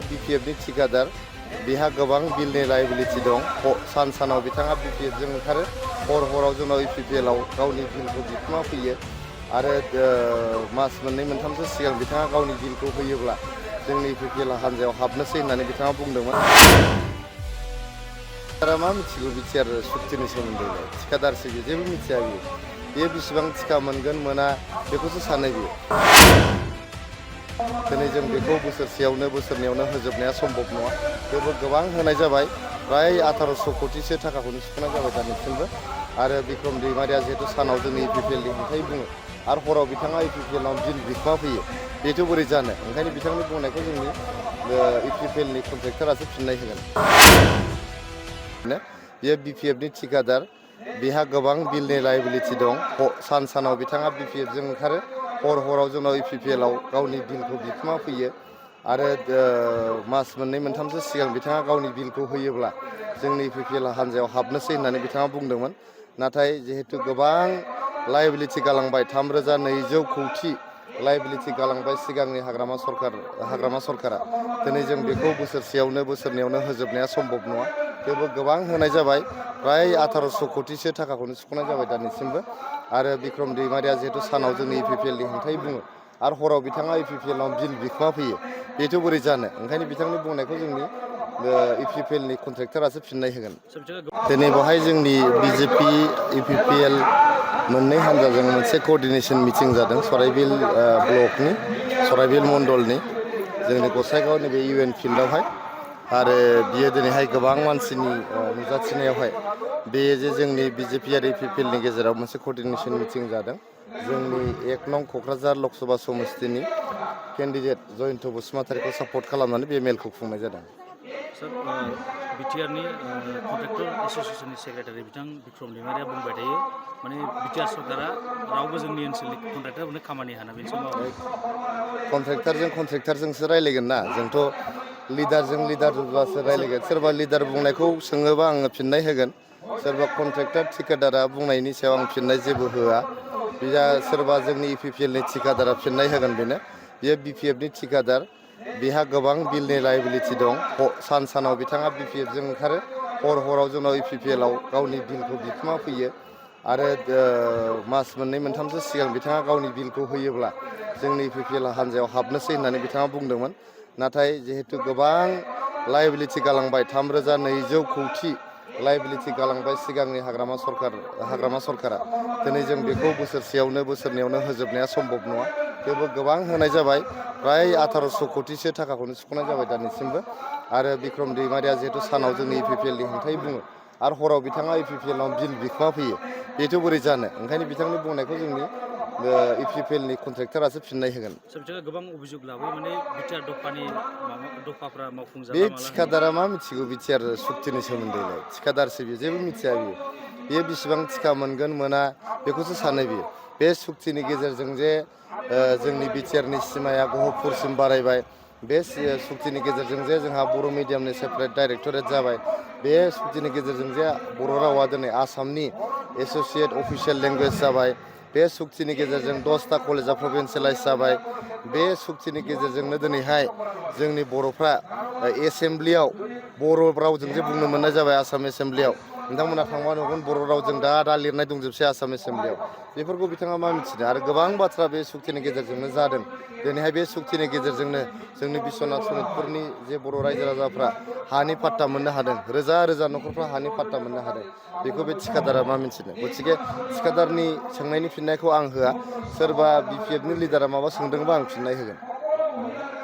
BPFनि ठिकादार बेहा गोबां बिलनि लायबिलिटि दं। सानाव बिथाङा BPFजों ओंखारो, हराव जोंनाव EPPLआव गावनि बिलखौ बिखुमा फैयो आरो मास मोननै मोनथामसो सिगां बिथाङा गावनि बिलखौ होयोब्ला जोंनि EPPL हान्जायाव हाबनोसै होननानै बिथाङा बुंदोंमोन। दा मा मिथिगौ बिटिआर सुक्तिनि सोमोन्दैलाय? ठिकादारसो बियो, जेबो मिथिया बियो बेसेबां थिका मोनगोन मोना बेखौसो सानो बियो। दिनै जों बेखौ बोसोरनैयावनो होजोबनाया सम्भब नङा। थेवबो गोबां होनाय जाबाय, फ्राय 1800 कोटिसो थाखाखौनो सुख'नाय जाबाय दानिसिमबो। आरो बिक्रम दैमारिया जिहेतु सानाव जोंनि EPPLनि हेंथायै बुङो आरो हराव बिथाङा EPPLआव बिल बिखुमा फैयो, बेथ' बोरै जानो? ओंखायनो बिथांनि बुंनायखौ जोंनि EPPLनि कन्ट्रेक्टरासो फिननाय होगोन। बियो BPFनि ठिकादार, बेहा गोबां बिलनि लायबिलिटि दं। सानाव बिथाङा BPFजों ओंखारो, हराव जोंनाव EPPLआव गावनि बिलखौ बिखुमा फैयो आरो मास मोननै मोनथामसो सिगां बिथाङा गावनि बिलखौ होयोब्ला जोंनि EPPL हान्जायाव हाबनोसै होननानै बिथाङा बुंदोंमोन। नाथाय जिहेतु गोबां लायबिलिटि गालांबाय, 3200 कौटि लायबिलिटि गालांबाय सिगांनि हाग्रामा सरकारा। दिनै जों बेखौ बोसोरनैयावनो होजोबनाया सम्भब नङा। थेवबो गोबां होनाय जाबाय, फ्राय 1800 कोटिसो थाखाखौनो सुख'नाय जाबाय दानिसिमबो। आरो बिक्रम दैमारिया जिहेतु सानाव जोंनि EPPLनि हेंथायै बुङो आरो हराव बिथाङा EPPLआव बिल बिखुमा फैयो, बेथ' बोरै जानो? ओंखायनो बिथांनि बुंनायखौ जोंनि EPPLनि कन्ट्रेक्टरासो फिननाय होगोन। दिनै बेवहाय जोंनि BJP EPPL मोननै हान्जाजों मोनसे क'र्डिनेसन मिटिं जादों सराइबिल ब्लकनि, सराइबिल मण्डलनि जोंनि गसाइगाव नैबे UN फिल्डआवहाय। आरो बियो दिनैहाय गोबां मानसिनि नुजाथिनायावहाय बे जे जोंनि BJP आरो EPPLनि गेजेराव मोनसे क'र्डिनेसन मिटिं जादों। जोंनि 1 नं क'क्राझार लकसभा समस्तिनि केन्डिडेट जयन्त बसुमतारीखौ सापर्ट खालामनानै बे मेलखौ खुंनाय जादों। सार, बिटिआरनि कन्ट्रेक्टर एस'सिएसननि सेक्रेटारि बिथां बिक्रम दैमारिया बुंबाय थायो, माने बिटिआर सरकारा रावबो जोंनि ओनसोलनि कन्ट्रेक्टरफोरनो खामानि हाना, बेनि समाव कन्ट्रेक्टरजोंसो रायलायगोन ना, जोंथ' लिडारजोंसो रायलायगोन। सोरबा लिडार बुंनायखौ सोङोबा आङो फिननाय होगोन, सोरबा कन्ट्रेक्टर ठिकादारा बुंनायनि सायाव आं फिननाय जेबो होआ। बिया सोरबा जोंनि EPPLनि ठिकादारा फिननाय होगोन बेनो। बियो BPFनि ठिकादार, बेहा गोबां बिलनि लायबिलिटि दं। सानाव बिथाङा BPFजों ओंखारो, हराव जोंनाव EPPLआव गावनि बिलखौ बिखुमा फैयो आरो मास मोननै मोनथामसो सिगां बिथाङा गावनि बिलखौ होयोब्ला जोंनि EPPL हान्जायाव हाबनोसै होननानै बिथाङा बुंदोंमोन। नाथाय जिहेतु गोबां लायबिलिटि गालांबाय, 3200 कौटि लायबिलिटि गालांबाय सिगांनि हाग्रामा सरकारा। दिनै जों बेखौ बोसोरनैयावनो होजोबनाया सम्भब नङा। थेवबो गोबां होनाय जाबाय, फ्राय 1800 कोटिसो थाखाखौनो सुख'नाय जाबाय दानिसिमबो। आरो बिक्रम दैमारिया जिहेतु सानाव जोंनि EPPLनि हेंथायै बुङो आरो हराव बिथाङा EPPLआव बिल बिखुमा फैयो, बेथ' बोरै जानो? ओंखायनो बिथांनि बुंनायखौ जोंनि EPPLनि कन्ट्रेक्टरासो फिननाय होगोन। बिथाङा गोबां अभियोग लाबोयो, माने बिटिआर दफाफ्रा बे मावफुंजाला माला होननानै। ठिकादारा मा मिथिगौ बिटिआर सुक्तिनि सोमोन्दैलाय? ठिकादारसो बियो, जेबो मिथिया बियो बेसेबां थिका मोनगोन मोना बेखौसो सानो बियो। बे सुक्तिनि गेजेरजों जे जोंनि बिटिआरनि सिमाया गहपुरसिम बारायबाय, बे सुक्तिनि गेजेरजों जे जोंहा बर' मिडियामनि सेपारेट डाइरेक्टरेट जाबाय, बे सुक्तिनि गेजेरजों जे बर' रावा दिनै आसामनि एस'सियेट अफिसियेल लेंगुवेज जाबाय, बे सुक्तिनि गेजेरजों 10टा कलेजा प्रभिन्सियेलाइज जाबाय, बे सुक्तिनि गेजेरजोंनो दिनैहाय जोंनि बर'फ्रा एसेमब्लियाव बर' रावजों जे बुंनो मोननाय जाबाय। आसाम एसेमब्लियाव नोंथांमोना थांबा नुगोन बर' रावजों दा लिरनाय दंजोबसै आसाम एसेमब्लियाव। बेफोरखौ बिथाङा मा मिथिनो? आरो गोबां बाथ्रा बे सुक्तिनि गेजेरजोंनो जादों। दिनैहाय बे सुक्तिनि गेजेरजोंनो जोंनि बिश्वनाथ सनितपुरनि जे बर' रायजो राजाफ्रा हानि पाट्टा मोननो हादों, रोजा रोजा न'खरफ्रा हानि पाट्टा मोननो हादों। बेखौ बे ठिकादारा मा मिथिनो? गथिखे ठिकादारनि सोंनायनि फिननायखौ आं होआ। सोरबा BPFनि लिडारा माबा सोंदोंबा आं फिननाय होगोन।